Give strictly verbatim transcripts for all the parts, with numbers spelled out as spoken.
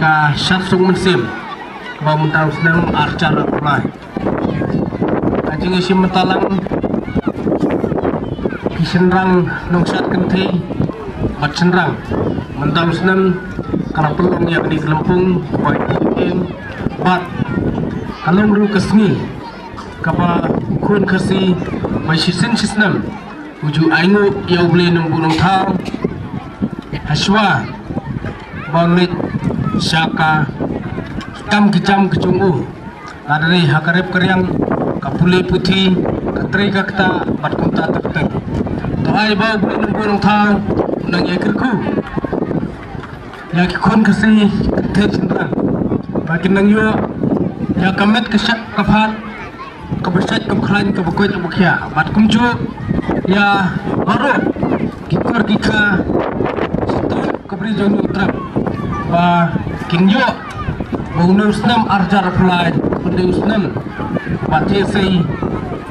Ka shad suk mynsiem kaba mynta u snem arhajar arphew lai. Ka jingïashim bynta lang ki shynrang nongshad kynthei bad shynrang mynta u snem ka la pynlong ïa kane ka lympung kaba ïa bad ka long ruh ka sngi kaba u khun Khasi ba shisien shisnem u ju ainguh ïa U Blei Nongbuh Nongthaw hashwa ba u leit sha ka kam ka jam ka jong u. Lada dei ha ka rep ka riang, ka pule puthi, ka trei ka ktah bad kumta ter ter. To ai ba U Blei Nongbuh Nongthaw u nang ïa kyrkhu ïa ki khun Khasi kynthei shynrang ba kin nang ïoh ïa ka met ka shah ka phad kaba shait kaba khlaiñ kaba koit kaba khiah bad kumjuh ïa baroh ki kor ki kha sha ka bri jong U Trai ba kin ïoh ba une u snem arhajar arphew lai un dei u snem ba te sei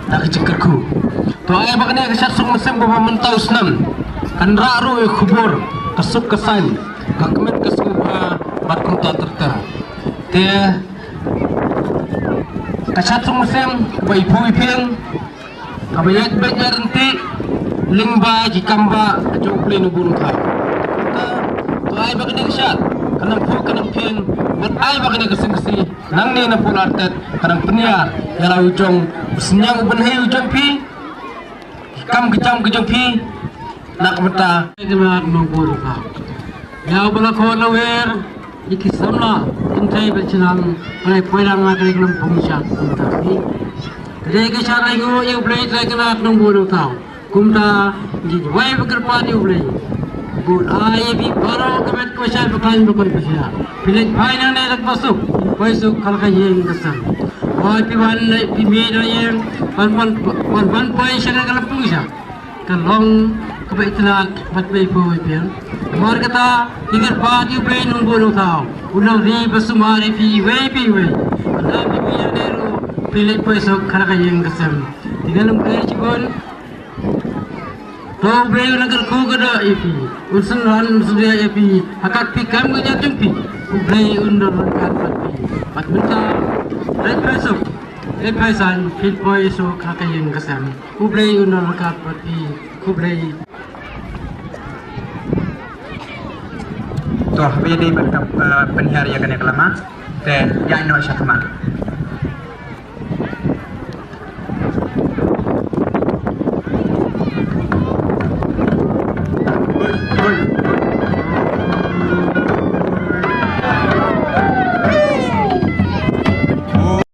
da ka jingkyrkhu. To ai ba kane ka shad suk mynsiem ba mynta u snem kan rah ruh ïa ka khubor ka suk ka saiñ ka kmen ka sngewbha bad kumta ter ter. Te ka shad suk mynsiem kaba iphuh iphieng kaba ïaid beit ïaid ryntih lyngba ki kam ba ka jong U Blei Nongbuh Nongthaw. To ai ba kane ka shad ka nang phuh ka nang phieng bad ai ba kane ka seng ka sngi nangne na pula artet ka nang pynïar ïa la u jong u synñiang u bynhei u jong phi, ki kam ki jam ki jong phi na ka bynta. Ka nat Nongbuh Nongthaw ïa u ba la khot la wer ïa ki samla kynthei bad shynrang ba la poi lang ha ka lympung shad kumta hi. Ka dei ka shad ainguh ïa U Blei Trai ka nat Nongbuh Nongthaw. Kumta ngi wai ba kyrpad ïa U Blei bun ai ïa phi baroh ka met ka shad ba khlaiñ ba koit ba khiah. Phi leit phai nangne da kaba suk, poi suk kha la ka ïing ka sem. Hoi phi wan leit phi mih da ïing ban ban ban ban poi sha ka lympung shad. Ka long kaba itynnad bad ba iphuh iphieng. Namar kata ngi kyrpad ïa U Blei Nongbuh Nongthaw un nang ri ba sumar ïa phi iwei pa iwei. Lada phi mih nangne ruh phi leit poi suk kha la ka ïing ka sem. Te ngan ym kyrkhu shibun. To U Blei un nang kyrkhu kyrdoh ïa phi, un synran un synriah ïa phi ha kat phi kam ka jait jong phi. U Blei un don ryngkat bad phi. Bad mynta leit phai suk, leit phai saiñ, phin poi suk ha ka ïing ka sem. U Blei un don ryngkat bad phi. Khublei. To haba ïadei bad ka, eh, pynhiar ïa kane ka lama te ïa noh sha khmat.